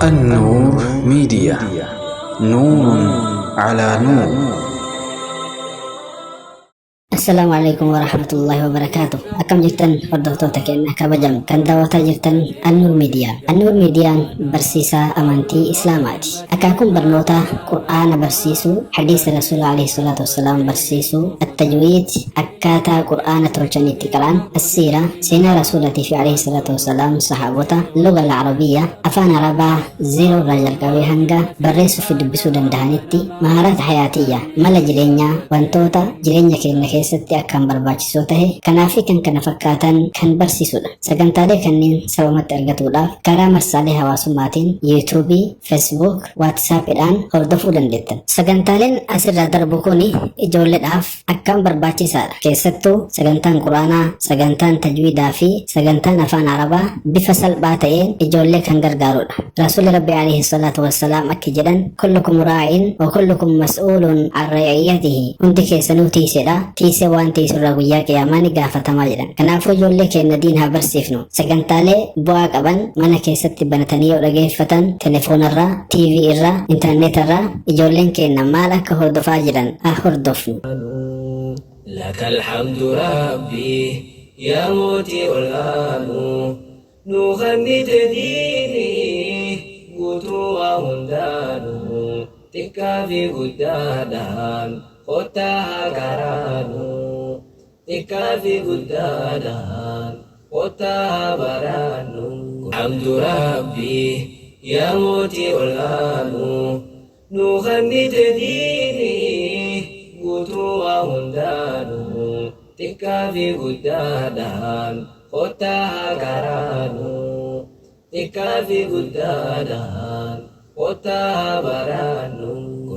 النور ميديا، نور على نور. Assalaamu alaikum warahmatullahi wabarakaatu. Akkam jirtan hordoftoota keenya kabajam kan daawwataa jirtan Annuur Miidiyaa. Annuur Miidiyaan barsiisaa amantii Islaamaati. Akaakuun barnoota Qur'aana barsiisuu, hadiisa Rasuula alayhi salaatu wassalaam barsiisuu, attajwiid, akkaataa Qur'aana tolchanii itti qara'an, assiira, seenaa Rasuulatii fi alayhi salaatu wassalaam, sahaabota, luga al-arabiyya, afaan Arabaa zeeroo irraa jalqabee hanga barreessuu fi dubbisuu danda'anitti, mahaaraat hayaatiyya, mala jireenyaa, wantoota jireenya keenya keessatti akkaan barbaachisoo tahe, kanaa fi kan kana fakkaatan kan barsiisudha. Sagantaalee kanneen sabamatti argatuudhaaf karaa marsaalee hawaasummaatiin YouTube, Facebook, WhatsApp dhaan hordofuu dandeettan. Sagantaaleen asirraa darbu kuni ijoolledhaaf akkaan barbaachisaadha. Keessattuu sagantaan Qur'aanaa, sagantaan tajwiidaa fi sagantaan afaan Arabaa bifa salphaa ta'een ijoollee kan gargaarudha. Rasuulli Rabbi alayhi salaatu wassalaam akki jedhan, kullukum raa'in wa kullukum mas'uulun an ra'iyyatihi. Hundi keessanuu tiisedha. Tiisee waan tiisurraa guyyaa qiyaamaa ni gaafatamaa jedhan. Kanaafuu ijoollee keenya diin haa barsiifnu. Sagantaalee bu'aa qaban mana keessatti banatanii yoo dhageeffatan telefoonarraa, TV irraa, intarneetarraa ijoolleen keenya maal akka hordofaa jiran haa hordofnu. لك الحمد ربي يا موتي الآن نغني تديني قوتوا هندانو تكافي قدادان قطاها كرانو تكافي قدادان قطاها برانو حمد ربي يا موتي الآن نغني تديني قوتوا هندانو تكافي قدادان قطاها كرانو تكافي قدادان قطاها برانو.